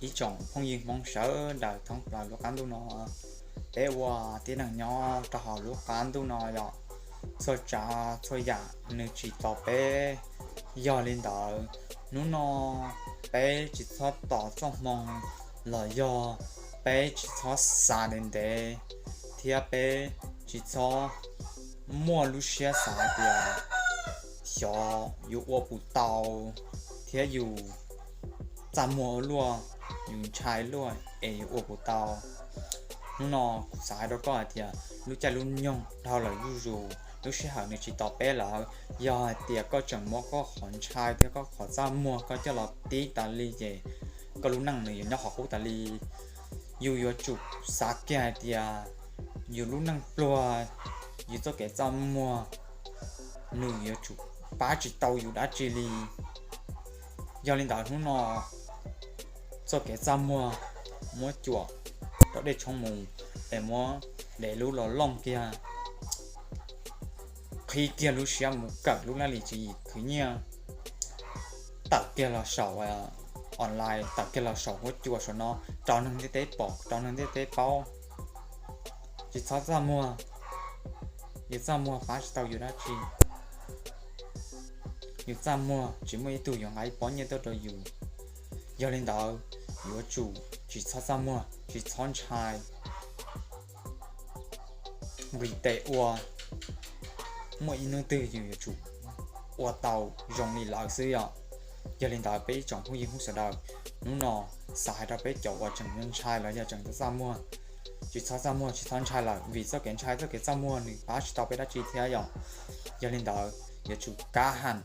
Ib tsoom phooj ywg Hmoob sawv daws thoob plaws lub qab ntuj no, peb ua tib neeg nyob rau hauv lub qab ntuj no yom, txhua tsav txhua yam nws tsis tos peb. Yog li ntawd, hnub no peb tsis txhob tos txoj hmoo los yog peb tsis txhob xav ntev ntev, thiab peb tsis txhob muaj lub siab xav hais tias xyov yuav ua puas tau thiab yus txaj muag ua luaj, yus ntshai luaj es yuav ua puas tau. Hnub no kuv xav hais rau koj hais tias lub caij lub nyoog dhau lawm zuj zus, lub sij hawm nws tsis tos peb lawm. Yog hais tias koj tseem muab koj qhov ntshai thiab koj qhov txaj muag koj coj los tib tas li ces koj lub neej nws yuav nyob qhov qub tas li. Yus yuav tsum xav kiag hais tias yus lub neej pluag, yus txoj kev txaj muag, nws yuav tsum pab tsis tau yus dab tsi li. Yog li ntawd hnub no txoj kev txaj muag muab cuam rau dej tshoob mus, es muab dev lub los looj kiag, qhib kiag lub siab mus kawm lub laj lim tswv yim khwv nyiaj, tawm kiag los saum online, tawm kiag los saum huab cua saum no rau neeg ntiaj teb pom, rau neeg ntiaj teb paub. Tsis txhob txaj muag, yus txaj muag pab tsis tau yus dab tsi. Yus txaj muag tsis muaj ib tug yuav nqa ib pob nyiaj tuaj rau yus. Yog li ntawd, yuav tsum tsis txhob txaj muag, tsis txhob ntshai, nqis tes ua. Muaj ib hnub twg yus yuav tsum ua tau zoo li lawv xwb yom. Yog li ntawd peb ib tsoom phooj ywg Hmoob sawv daws, hnub no xav hais rau peb cov uas tseem ntshai los yog tseem txaj muag, tsis txhob txaj muag, tsis txhob ntshai lawm, vim txoj kev ntshai txoj kev txaj muag nws pab tsis tau peb dab tsi thiab yom. Yog li ntawd yuav tsum kav ham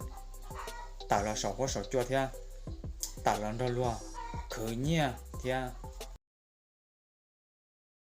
tawm los saum huab saum cua thiab tawm los nrog luag khwv nyiaj thiab